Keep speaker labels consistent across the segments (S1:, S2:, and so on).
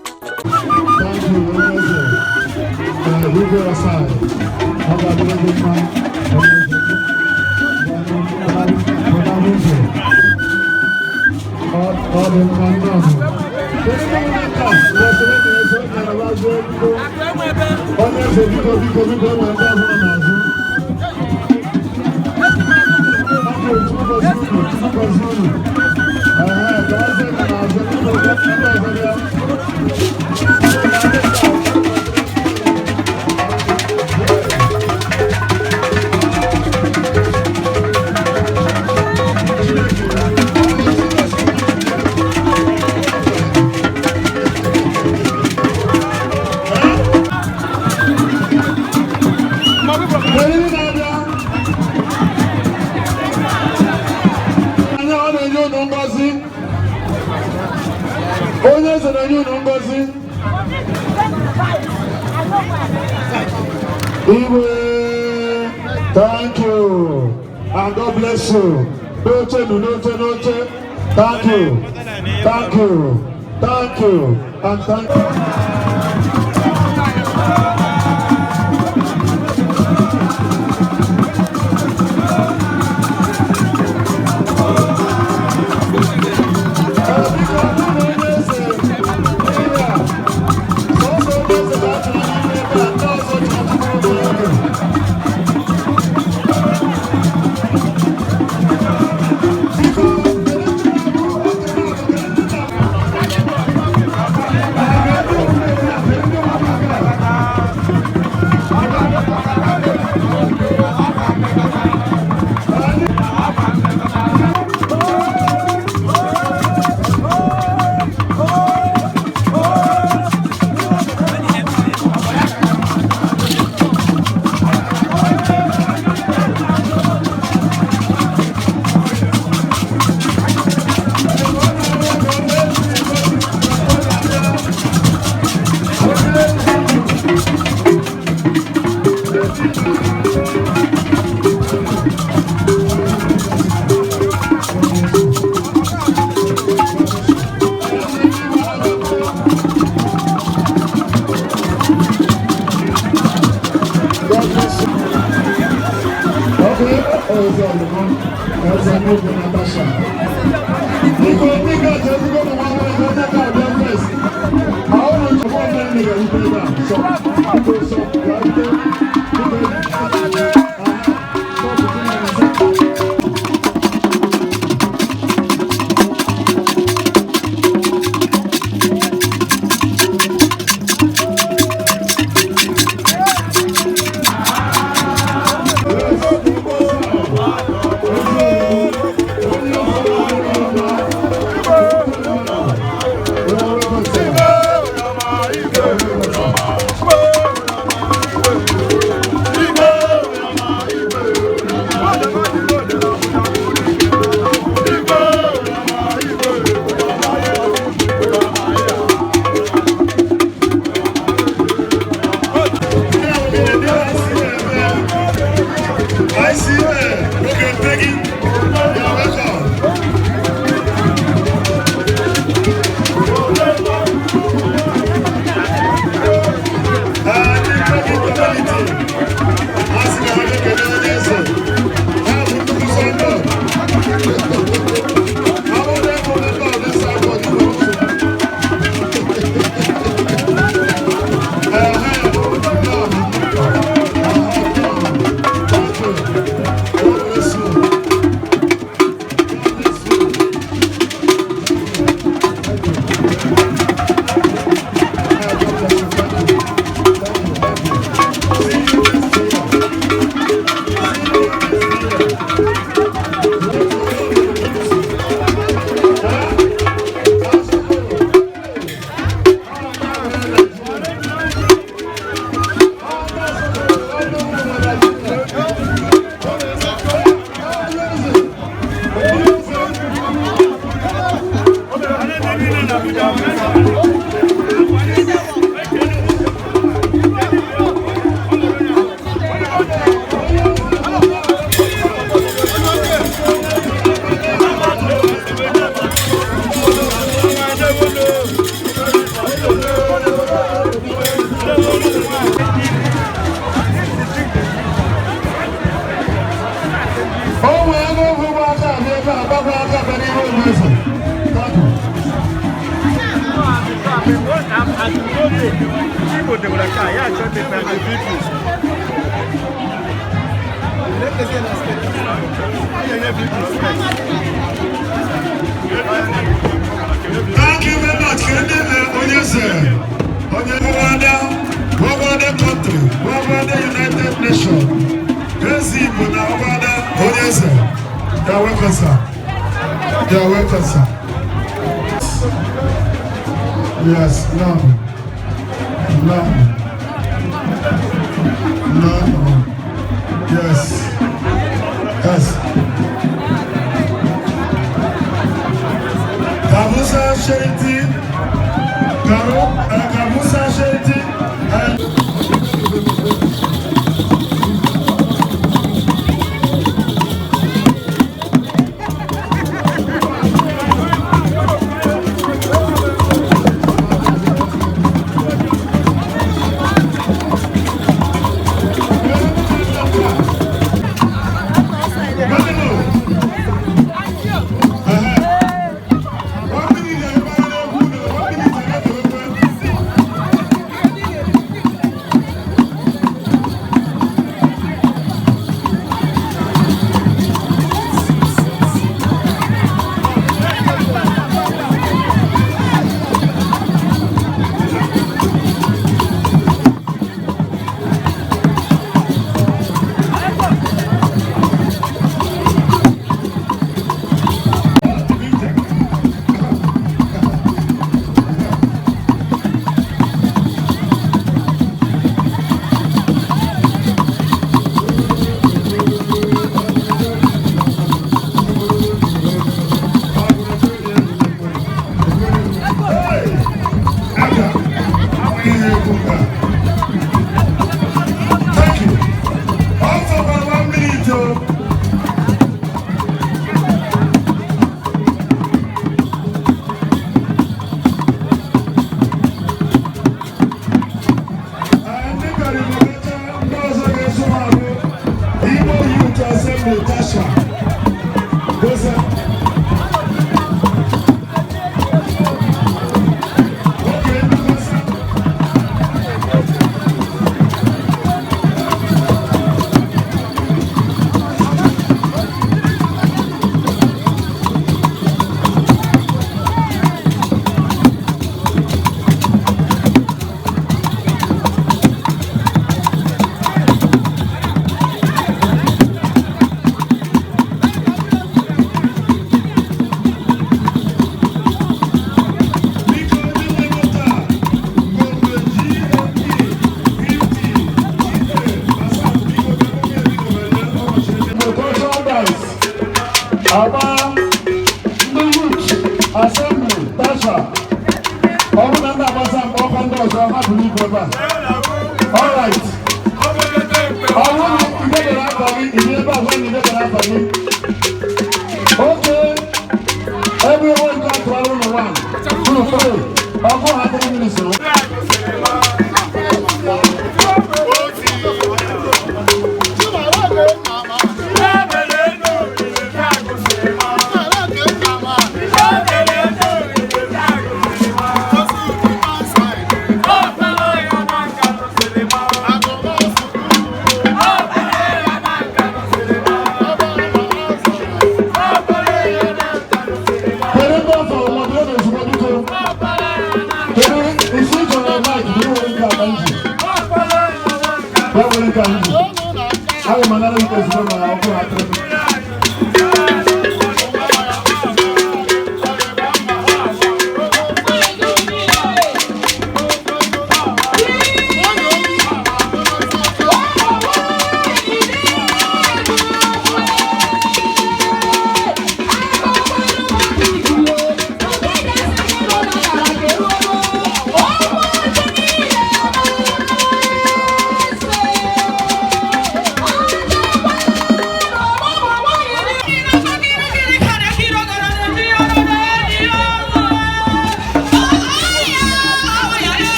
S1: Thank you, Onye eze. Igwe aside. Ọ ga-adịrị gị mma, onye eze. Pụta n'ụzọ. Ọ dị mma nnọọ. Kedu ndị nwe nke a? Kwesịrị ka eze ngalaba biko. Onye eze, biko, biko, biko, enwere ndị ọzọ nọ n'azụ. Okay, Chukwu gọzie unu, Chukwu gọzie unu. Ehe, gawazie ka n'azụ, biko, ndị ọzọ bịa. Kedu ndị na-abịa? Onye ọ na-enye unu ngọzi? Onye eze na-enye unu ngọzi. Igwe, thank you and God bless you. N'oche nu, n'oche, n'oche. Thank you, thank you, thank you and thank you. Biko, ọ bụrụ na onye eze ihe a, sọsọ onye eze ga-achọ n'ime ebe a, ndị ọzọ chọrọ tupu oge. Biko, kedu ndị na-abụ otu na-abụ? Kedu ndị na-abụ? God bless you. Okay, oh, it's all the one. That's a new Natasha. Biko, biko, ezigbo ụmụ nwaanyị, onye ka abịa first. Ahụ na nchekwa ọbụla nne ga-erute ebe a. So, biko, so, bịa rute. Biko, aha, stop. O nwee n'oge ụmụaka abịa ebe a gbagwa aka bịa n'ihu eze. Thank you. Thank you very much. Kedu onye eze, onye Rwanda, Rwanda country, Rwanda United Nation. Eze Igbo na Rwanda, onye eze. You are welcome, sir. You are welcome, sir. Yes, no. No. No. Yes. Yes. Kabusa Charity, Karo, Kabusa Charity, and One minute, everybody, 1 minute, everybody. Hey! Aga, ihe egwu nke a. Thank you. Also for 1 minute, oh. Ndị karịrị ndị ọzọ ga-eso m arụ Igbo Youth Assembly Tasha. Gosa. Okay, Gosa. Biko, ndị nwe moto a, Gombe GMP 50 GA Passat, biko, bịa, biko, bịa, bịa, cultural dance, agba ndị youth assembly Tasha. Ọ bụrụ na ndị agbasa mgbe ọkwa ndị ọzọ ha bụrụ ibu ebe a. All right. Ọ bụrụ na idebere afa gị, ị ebe a gwa na idebere afa gị. Okay. Everyone got to run one, two, three. Ọkụ ha 3 minutes o.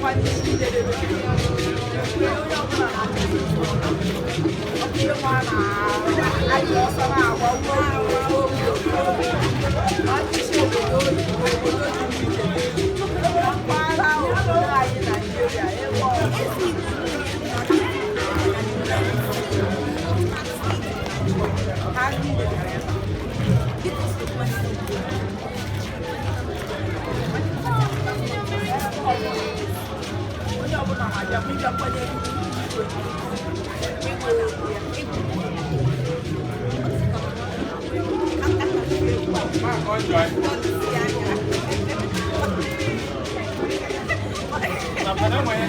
S2: Bịakwa n'isi njedebe, onye ọbụla na-atụ ọkụ nwa na-aji ọsọ na-agba ugbo ọchịchị obodo oyibo, obodo dị iche iche, mpaghara obodo anyị Naijiria ebe ọ. Ha niile bịara ebe a. Onye ọbụla na-abịa ịbịa kwanyere igwe igwe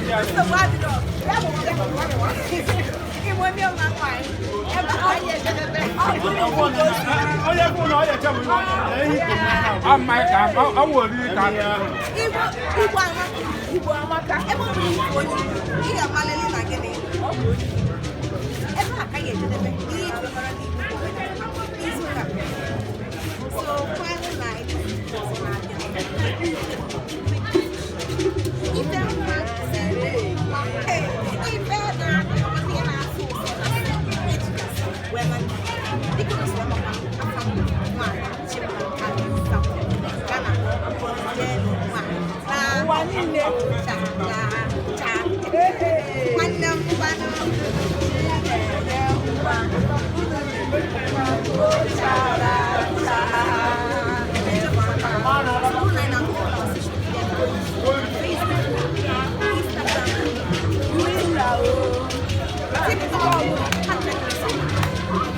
S2: ya. Nsogbu adịrọ. Ya bụ ya bụ ya bụ. Igbo ndị ọma nwanyị. Ebe anyị ejedebe. Ọ bụrụ obodo
S3: Onye kwụ na ọ ya eche bụ ihe
S4: Ama ka ọ nwere ka
S2: Igbo, Igbo amaka. Igbo amaka.
S5: Ebe ọ bụla ikwu onye Igbo, ị ga-amalili na gịnị ọ bụ onye Igbo. Ebe a ka ga-ejedebe ihe eji mara ndị Igbo izu ụka. So kwanụ na ọzọ na-abịa. Ife mma sere mma. Ife na-akpọta ihe na-asụ ụsọ na ejigasị wee na ndị. Dịka o si amakwa afa m nwaanyị Chimamanda ya na Jenu nwaanyị na
S2: Ụwa niile.
S5: Cha cha cha. Nwanne m gbanụ.
S2: Chinenye ngwa. Unu chara cha. Twitter o.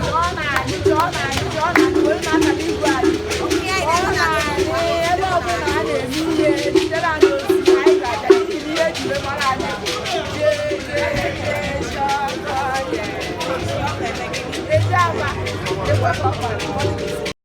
S2: Ọ na-adị, ọ na-adị, ọ na-adị, were na-akara igwe anyị. Ọ na-adị ebe ọbụla a na-eme ihe, zitere anyị ozi, anyị ga-abịa n'ihi na ihe eji wee mara anyị bụ jee jee jee shọkọ ye. Ezi ama, ekwe ka ọ kwara.